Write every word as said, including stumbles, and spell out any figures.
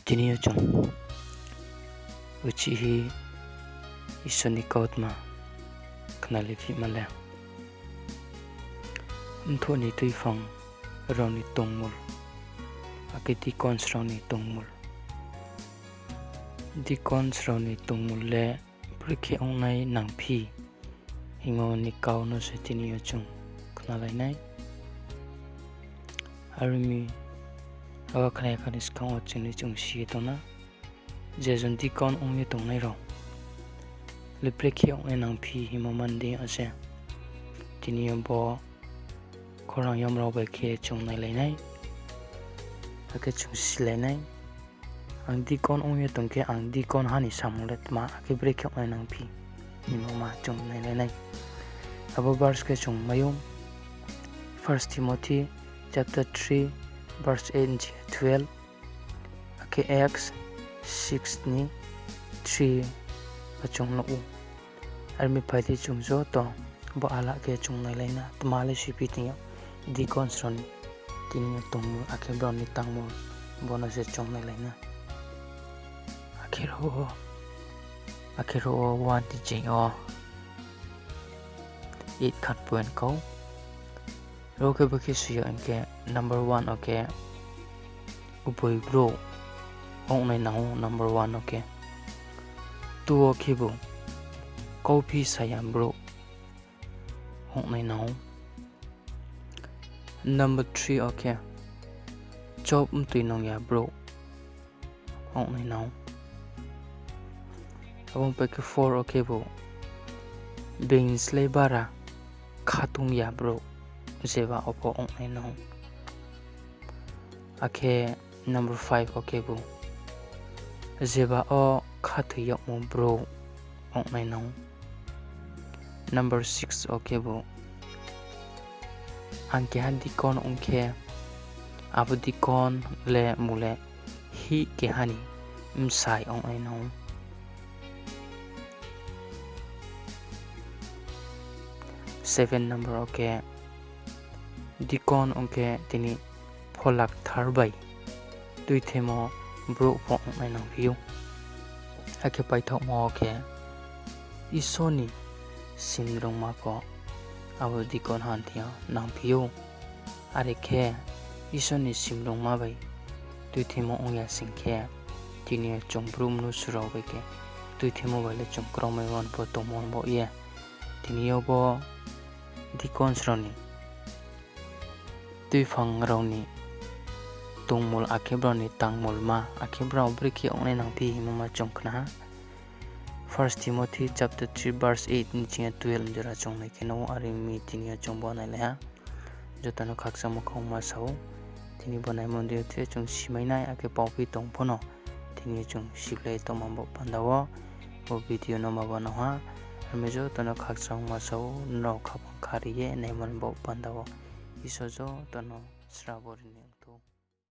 Tini yo chung uchih hi Isor ni kautma khnalaiphima le, mthoh ni tuiphang rao ni tongmul, akhe deacons rao ni tongmul. Deacons rao ni tongmul le brekhe ongnai nangphi hingmo ni kau no se tini yo chung khnalai nai. Are ong mi, abo khnaya kha ni skang wo chini chung si ye tong na, je jon deacon ong ye tongnai rao le brekhe ongnai nangphi hingmo mani deing yo se tini yo bo khorang yom rao bai khe chung nailai nai, akhe chung silai nai. Ang deacon ong ye tong khe, ang deacon ha ni samung le tma, akhe brekhe ongnai nangphi hingmo ma chung nailai nai. Abo verse khe chung mai ou, First Timothy chapter three, verse eight ni twelve, akhe Acts six ni three wo chung nuh ou. Are ong mi, phai di chung joto bo ala khe chung nailai na, tma le siphi tong yo, deacons rao ni tini yo tongmul akhe brao ni tangmul, bo no se chung nailai na. Akhe ro wo, akhe ro wo one ni ching yo eight khat point kau. Ro khe bo khe soi yo hing khe, number one wo khe uboi brouh ongnai nang ou, number one wo khe. Two wo khebu kauphi saya brouh ongnai nang ou. Number three wo khe chop mtoi nung ya brouh ongnai nang ou. Abo pai khe four wo khebu being ni slái bara khatung ya brouh, jeba wo pho ongnai nang ou. Akhe number five wo khebu jeba wo khathoi yagmo brouh ongnai nang ou. Number six wo khebu ang keha deacon ong khe, abo deacon le mung le hih keha ni bsai ongnai nang ou. Seven number wo khe, deacon ong khe tini Phola Kthar bai tuithemo brouh pho ongnai nangphi ou. Akhe paithaohmo wo khe Isor ni simrungma pho abo deacon ha ni thing yo nangphi ou. Are khe Isor ni simrungma bai tuithemo ong ya sing khe, tini yo chung brouh mnusu rao bai khe tuithemo bai le chung kraomaimo pho tongmo baoh ye. Tini yo bo deacons rao ni tuiphang rao ni tongmul akhe brao ni tangmulma akhe brao brekhe ongnai nangphi hingmo ma chung khna ha. First Timothy chapter three verse eight ni ching yo twelve jora chung nai khe no, are ong mi tini yo chung bo nailai ha. Joto no khakchangmo khauma sa ou, tini bo naimo deing yo tei chung simai nai, akhe paophi tong pho no tini yo chung siblai tongma bo panda wo, bo video no ma bo nang ha. Are ong mi joto no khakchangma sa ou, nrao khaphang khari ye naimo bo panda wo. Isor joto no srabo ri ni.